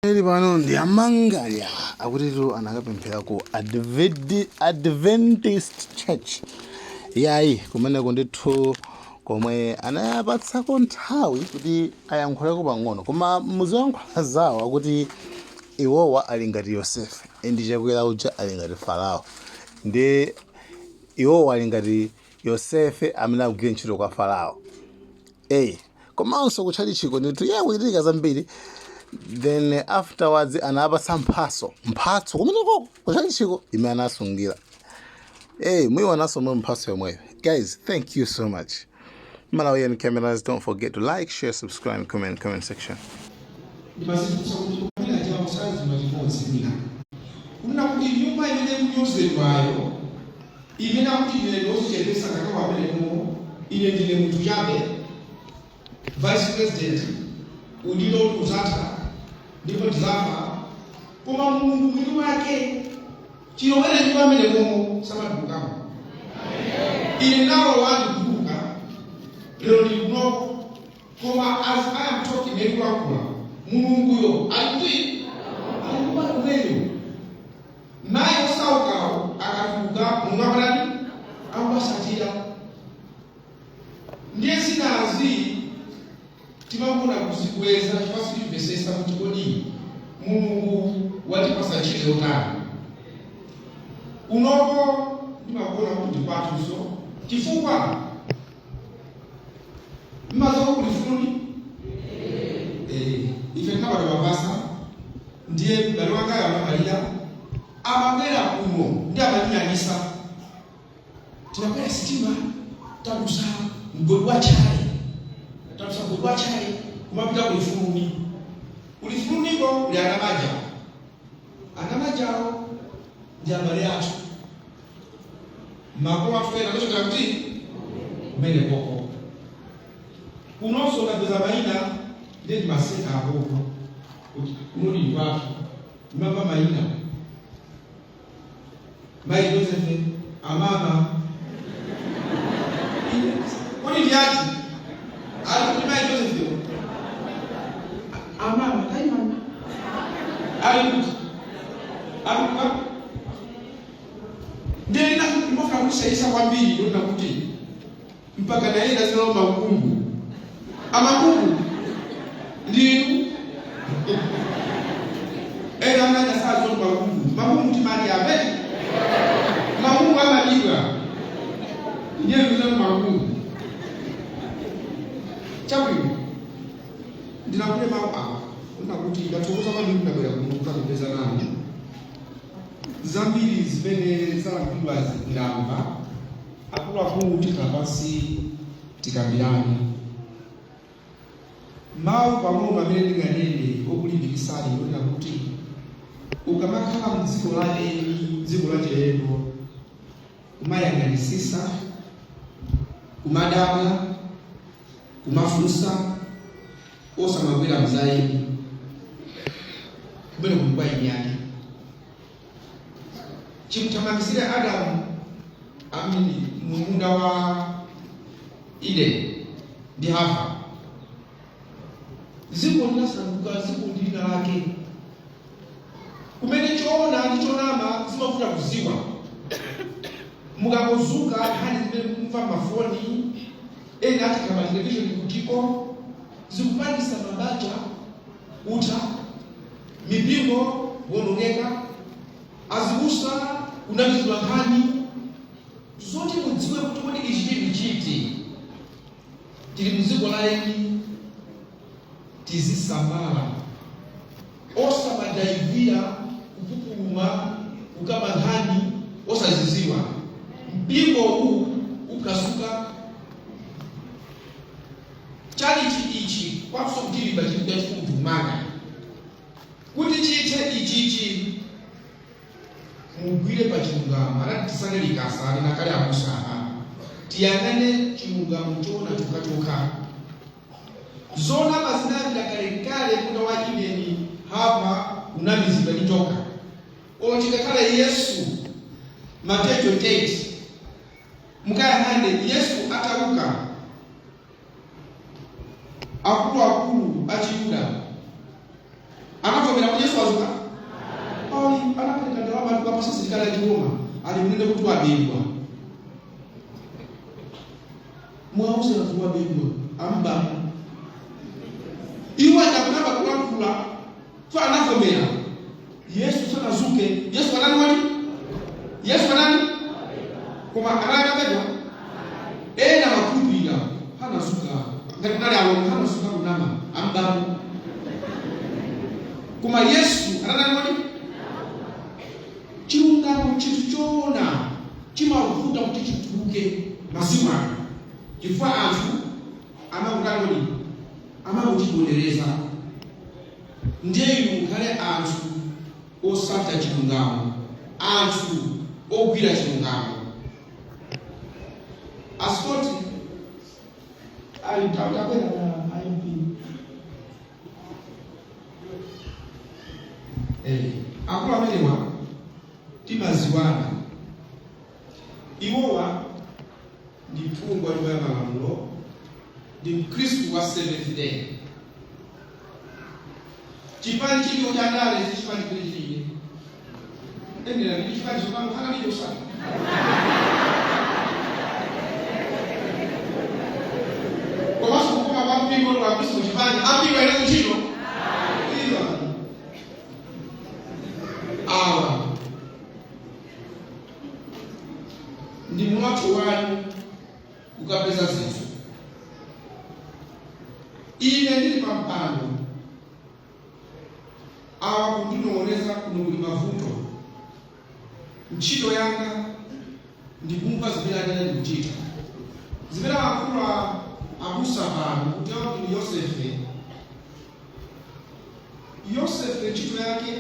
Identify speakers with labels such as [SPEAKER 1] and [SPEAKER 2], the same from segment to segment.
[SPEAKER 1] Ili pano ndi amanganya akutitu anakapemphera ku Adventist Church yayi kumeneko ndithu komwe anayapatsako nthawi kuti ayankhuleko pang'ono, koma muzoyankhula zawo akuti iwowa ali ngati Yosefe ndi Chakwera uja ali ngati Farao, ndi iwowa ali ngati Yosefe amene akugwira ntchito kwa Farao. Ey, komanso kutchalichiko ndithu iye akuchitika zambiri. Then afterwards anapatsa mphatso kumeneko kutchalichiko imene anasungira. Ey, muiwonanso mwe mphatso yomweyo. Guys, thank you so much. Malawian Cameras, don't forget to like, share, subscribe, comment section.
[SPEAKER 2] Ndimazifunsa kuti kumene achawo saziwa chimodzi mwina kunena kuti nyumba imene kunyozedwayo, imene akuti ine ndozichepesa ngakawa amenemo, ine ndine munthu chabe, vice president, udindo kuti uzatha ndipo ndizafa, koma Mulungu mwini wake chilowere nyumba amenemomo samatulukamo. Ine nalowa ndikutuluka, lero ndili kunoko, koma as I am talking, ndikulankhula, Mulunguyo ali kuti? Ali kuba kumeyo naye. Osaukawo akatuluka, Mulungu akatani? Akubasatira. Ndiye zinazi timangona kuzikweza chifukwa sitimvesesa kuti kodi Mulungu watipasa ntchito yotani kunoko. Ndimakuona kuti ndikwathuso chifukwa mmazoka kuli Fuluni. Ife tinabadwa Mapasa, ndiye m'bale wangayo amamalira, amabwera kuno ndi amatinyanyisa. Tinakwera sitima, tadusa mgodi wa Chale, tadusa mgodi wa Chale kumapita kulifuluni. Kulifuluniko kuli anamaja, anamajawo ndi abale athu, makolo athu ena anachokera kuti? Kumene koko. Kunonso ndapeza mayina, ndiye ndimaseka akoko kuti kuno ndi kwathu. Ndimamva mayina, Mayi Joseph, amama, kodi ndiyati ali kuti Mayi Joseph, amama taimani, ali kuti? Akuka ndiye ndinafuna kusaisa kwambiri, ndona kuti mpaka naye zinawo makungu, amakungu ndinu ena amene sazo makungu. Makungu timati ape makungu amadibwa, ndiye ndizano makungu. Chabwino, ndinakule mawu awa kuna kuti ndathokoza kwambiri ndabwera kuno kukapembeza nanu. Zambiri zimene zalankhulidwa ndamva. Akuluakulu, tikhala pansi tikambirane. Mawu pang'ono amene ndinganene okulimbikitsani, ndonena kuti ukamakhala mdziko la eni, dziko la chilendo, kumayang'anisisa, kumadabwa, kumafunsa, osamagwera mzaeni kumene kuli kwa eni yake. Chimuthamangisire Adamu amene mu munda wa Edeni ndi Hava, dziko linasanduka dziko lina lake kumene choona ndi chonama zimavuta kuziwa. Mukangozuka, nkhani zimene mukumva mafoni, ena ati kama television kutiko, zikupangisa mabanja kutha, mipingo kuwonongeka, azibusa kunamizidwa nkhani zoti mudziwe kuti kodi ichi chili chiti. Tili mdziko la eni, tizisamala, osamadayivira kupupuluma kukamba nkhani osaziziwa. Mpingo uwu uphwasuka, chalichi ichi kwakuso kutilimba chinthu chachikulu tikumanga kuti chithe ichichi. Mugwire pa chilungamo. Anati tisane likasa, anena kale abusa apa, tiyang'ane chilungamo choona chokhachokha. Zonama zinayambira kalekale munda wa Edeni, Hava unamizidwa ndi njoka. Olo chikakhale Yesu, Mateyu 28, mukayang'ane Yesu atauka, akuluakulu a Chiyuda anavomera kuti Wazuka? Ayi, anapereka ndalama tukapasa serikali ya Chiroma, ali mnene kuti wabedwa, mwauze kuti wabedwa, amba iwo achakunamba kulankhula fa anavomera. Yesu sanazuke. Yesu anani wali? Yesu anani? Koma anakabedwa. Ena makhulupirira hanazuka ngati kunali alongo, hanazuka kunama, ambamo. Koma Yesu ananani wali? Chilungamo, chinthu choona chimavuta kuti chituluke masiku ano, chifukwa anthu amakutangoni amakuchipondereza. Ndiye inu mukhale anthu osata chilungamo, anthu ogwira chilungamo. Asikoti ali takwera na imp. Akulu amenewa timaziwana. Iwowa ndi phungu wa Nyumba ya Malamulo, ndi Mkhristu wa Seventh Day. Chipani chiliwo cha ndale si chipani chimene chiliye enera ndi chipani chopano hana licho sana. Komanso kukoma kwa mpingo wa Khristu, chipani ampingo ene kuntchito iya awa ndi mulatho wanu kukapeza zinthu. Ine ndili pa mpando, awa kundinong'oneza kuno kuli mavuto. Ntchito yanga ndikumva zimene anena, ndikuchita zimene akulu abusa pano kuti awo ndi Yosefe. Yosefe ntchito yake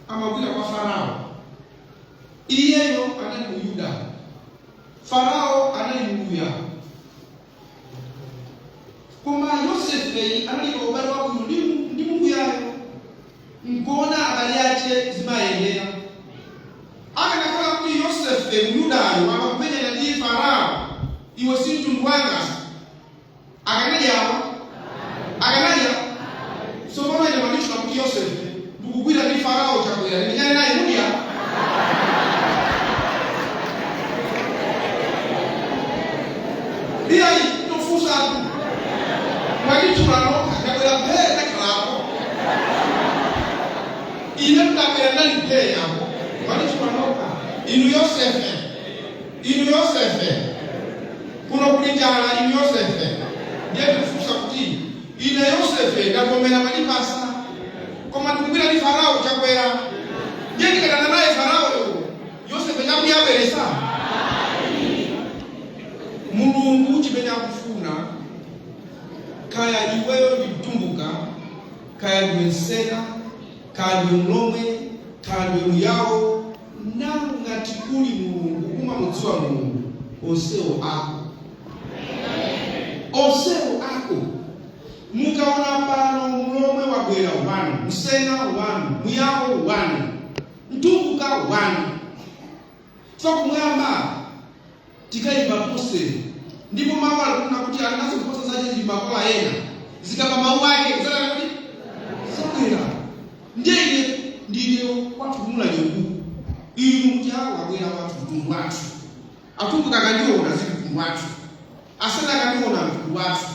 [SPEAKER 2] amagwira kwa Farao. Iyeyo anali mu Yuda, Farao anali Mluya, koma Yosefe anali pa ubale wabwino ndi Mluyayo, nkuona abale ache zimayendera. Akanakhala kuti Yosefe Myudayo amakumenyana ndi Farao, "Iwe si mtundu wanga," akanadyawa? Akanadya? Tsopano ine manditchula kuti Yosefe, ndikugwira ndi Farao Chakwera, ndimenyane naye, mudya? Iyayi, tofunsatu, mwanditchula nokha, ndabwera mphere, ndakhalapo ine, ndabwera ndali mphere apo, mwanditchula nokha inu Yosefe. Inu Yosefe, kuno kuli njala. Inu Yosefe, ndiye ndikufunsa kuti ine Yosefe ndavomera mandipasa, koma ndikugwira ndi Farao Chakwera, ndiye ndikadana naye Faraoyo, Yosefe chakudya abweresa? Mulungu chimene akufuna, kaya iweyo ndi Mtumbuka, kaya ndiwe Msena, kaya ndiwe Mlomwe, kaya ndiwe Muyawo, nangati kuli Mulungu, umamudziwa Mulungu, onsewo ako, onsewo ako. Mukaona pano Mlomwe wabwera 1, Msena 1, Muyawo 1, Mtumbuka 1, so kumwamba tikayimba tonse. Ndipo mawu alikunena kuti ali nazo nkhosa zache zili makola ena, zikamba mawu ake zatani kuti zabwera. Ndiye ine ndine kwathu kumulanje, inu kuti awo wabwera kwathu, mtundu wathu. Atumbuka akandiona zili mtundu wathu, Asena akandiona mtundu wathu.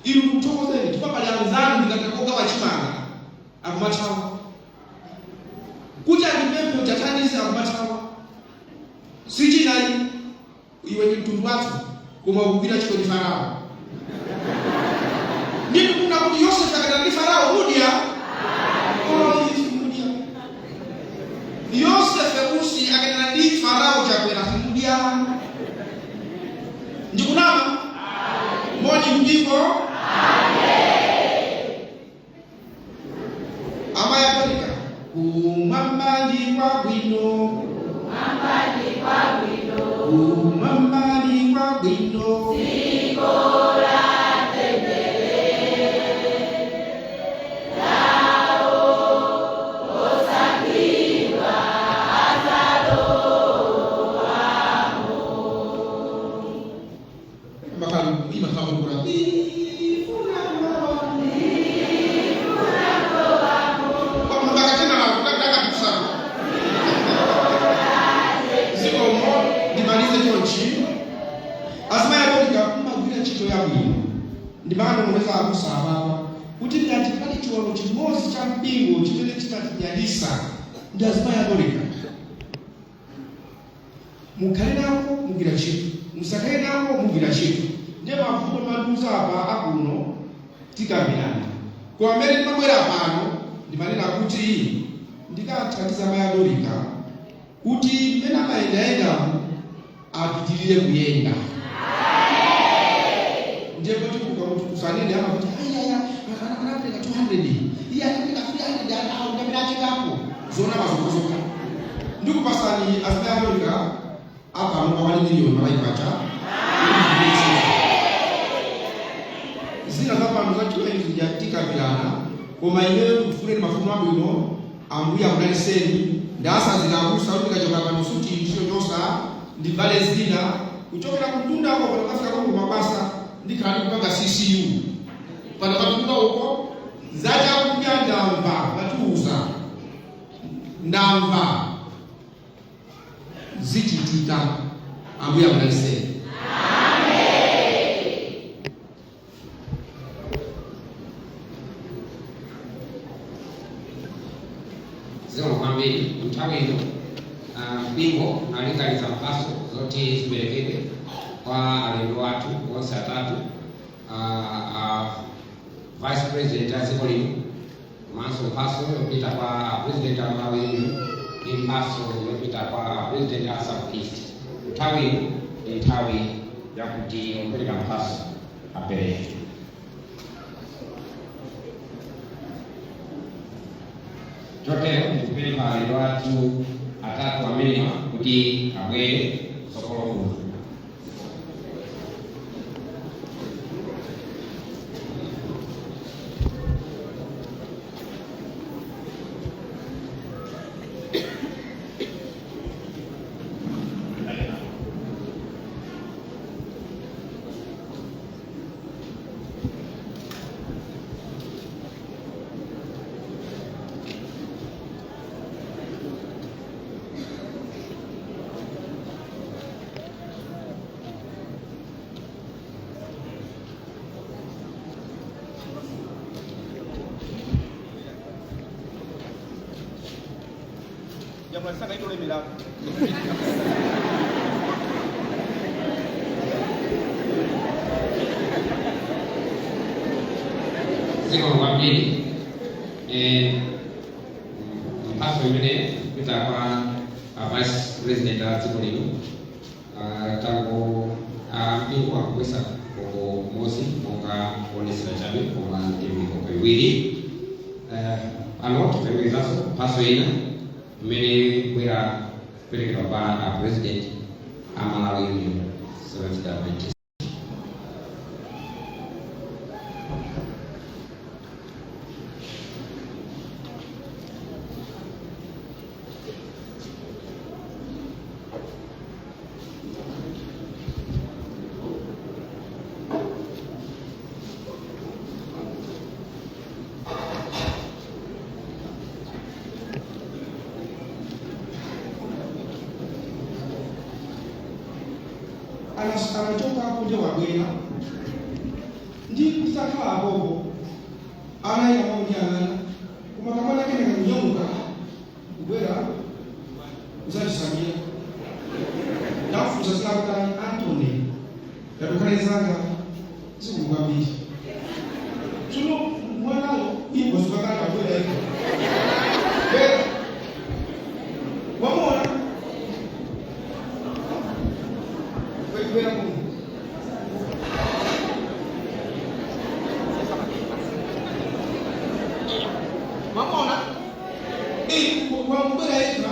[SPEAKER 2] Inu ndikuthokozeni chifukwa pali anzanu ndikapita kogawa chimanga akumathawa, kuti andipemphe kuti athandize akumathawa. Sichinayi, iwe ndi mtundu wathu, koma ukugwira ntchito ndi Farao. Ndikufuna kuti Yosefe akatana ndi Farao, mudya? Oh, mudya? Yosefe Usi akatana ndi Farao Chakwera, simudya? Ndikunama? Moni mpingo. Amayatolika, kumwamba ndi kwabwino, kumwamba ndi kwabwino.
[SPEAKER 3] Dziko la tendere lawo osankhidwa adzalowamo.
[SPEAKER 2] Makhala imakhala kula.
[SPEAKER 3] Ndifuna kulowamo.
[SPEAKER 2] Ndimakanong'oneza abusa apapa kuti ngati pali chiwalo chimodzi cha mpingo chimene chimatinyadisa ndi azimayi a Dorika. Mukhale nako mugwira ntchito, musakhale nako mugwira ntchito. Ndiye mavuto mandiuza apa akuno tikambirana. Koma mmene ndimabwera pano ndimanena kuti ndikathandiza amayi a Dorika kuti mmene amayendayendamo apitirire kuyenda. Ndiye kuti usanene amakuti ayaya anapereka 200, iye anapereka 300, awo ndamene achekapo zona mazokozoka. Ndikupasani azimayi a Dorika apano pa 1 million Malawi kwacha. Zina za pano za chiwendi zija tikambirana, koma ineyo ndikufuneni mafuno abwino. Ambuye akudaliseni. Ndasazika abusa kuti ndikachoka pano suti ntchito ndivale zina kuchokera kumtunda uko pano kafika kongo mabasa ndikhala ndikupanga CCU pano katuluka uko zachakudya ndamva matiuza ndamva zichitika. Ambuye akudaliseni.
[SPEAKER 4] Zikomo kwambiri. Nthawi ino mpingo unalinganiza mphaso zoti ziperekedwe kwa alendo athu onse atatu, vice president a dziko lino, komanso mphaso yopita kwa president a Malawi Union ndi mphaso yopita kwa president a South East. Nthawi ino ndi nthawi yakuti opereka mphaso apereke. Chotero ndikupempha alendo athu atatu amenewa kuti abwere kutsogolo kuno.
[SPEAKER 2] Jamani, itolemera.
[SPEAKER 4] Zikomo kwambiri. Mphaso imene kupita kwa a vice president a dziko lino, tango mpingo akugwesa mkoko umodzi monga kuonesera chabe, koma ndi mikoko iwiri. Ano tikuyembekezanso mphaso ina imene kubwera kuperekedwa kwa a president a Malawi Union Seventh Day Adventist.
[SPEAKER 2] Anachoka kunja wabwera ndi kusakhala apopo anayika maundiyang'ana, koma kamwana kene kakunyamuka kubwera kuzachisamira. Ndafusa zilakutani Antony yatukhale zanga zikulu kwambiri. Tsono mwanayo ingosipakana abwera iko bwera wamuona bwera kuno. Wamuona wamubwera yekha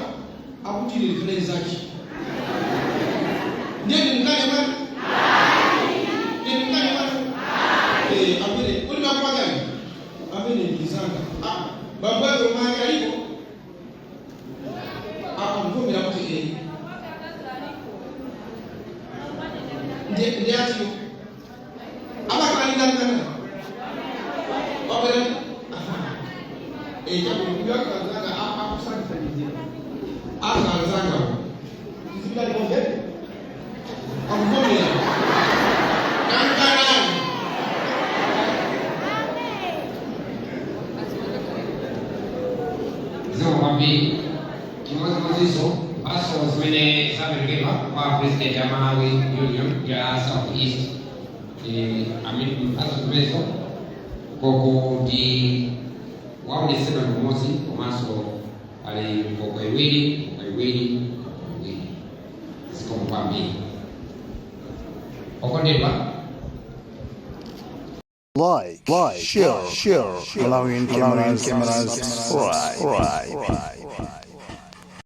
[SPEAKER 2] akuti lilikhale zake. Ndiye ndimkane mwana, ndiye ndimkane mwana. Amene uli makupagani amene ndizanga. Ah, bambo yake umake alipo akamvomera kuti ndiye ndiye atiyo amakhala ndani wabwera chakuyakanzanga akusangisa akanzanga zipita likombe akuvomera kankanani.
[SPEAKER 4] kwambiri. Chimodzimodzinso mphatso zimene zaperekedwa kwa president ya Malawi Union ya South East, mphatso zimenezo mkoko ndi waonetsedwa ndi umodzi, komanso pali mikoko iwiri, mikoko iwiri, mikoko iwiri. Zikomo kwambiri, okondedwa.
[SPEAKER 1] Like, share, Malawian cameras, subscribe.